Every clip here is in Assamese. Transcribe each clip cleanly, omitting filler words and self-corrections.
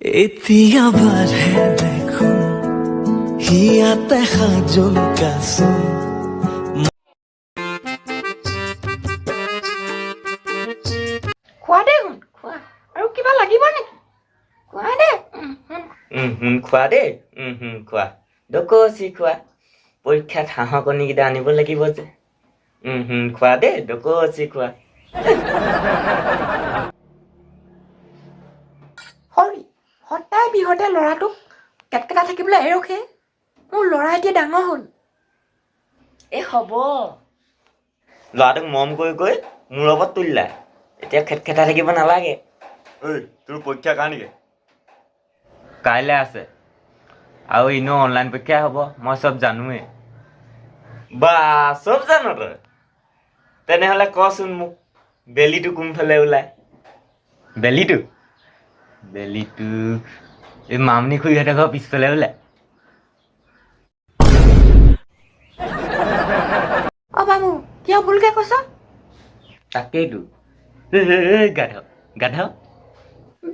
এতিয়া বাঢ়ে দেখোন হিয়াতে সাজোন কাচোন। খোৱা দে সোণ, খোৱা। আৰু কিবা লাগিব নেকি? খোৱা দে। হুম, খোৱা দেই। হুম, খোৱা, দকচি খোৱা। পৰীক্ষাত হাঁহৰ কণীকেইটা আনিব লাগিব যে। হুম, খোৱা দেই, দকচি খোৱা। হৰি, সদায় বিহতে ল'ৰাটোক কেটকেটা থাকিবলৈ এৰখে। মোৰ ল'ৰা এতিয়া ডাঙৰ হ'ল। এই হ'ব, ল'ৰাটোক মৰম কৰি কৰি মূৰৰ ওপৰত তুলিলা, এতিয়া খেটখেটাই থাকিব নালাগে। ঐ, তোৰ পৰীক্ষা কাৰ নেকি? কাইলৈ আছে আৰু এনেও অনলাইন পৰীক্ষাই হ'ব। মই চব জানোৱেই। বা, চব জান তই? তেনেহ'লে কচোন মোক, বেলিটো কোনফালে ওলায়? বেলিটো এই মামনি খুৰীহঁতৰ ঘৰৰ পিছফালে ওলায়। অ বাবু, কিয় ভুলকে কৈছ? তাকেইতো, গাধ গাধ।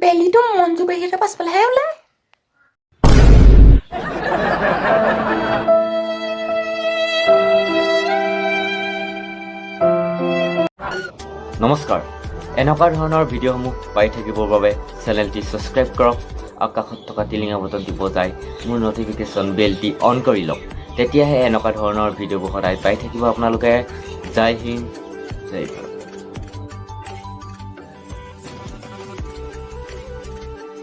বেলিটো মঞ্জু পেহীহঁতৰ পাছফালেহে ওলায়। নমস্কাৰ। এনেকুৱা ধৰণৰ ভিডিঅ'সমূহ পাই থাকিবৰ বাবে চেনেলটি ছাবস্ক্ৰাইব কৰক আৰু কাষত থকা টিলিঙা বটনটি বজাই মোৰ ন'টিফিকেশ্যন বেলটি অন কৰি লওক। তেতিয়াহে এনেকুৱা ধৰণৰ ভিডিঅ'বোৰ সদায় পাই থাকিব আপোনালোকে। জয় হিন্দ, জয় ভাৰত।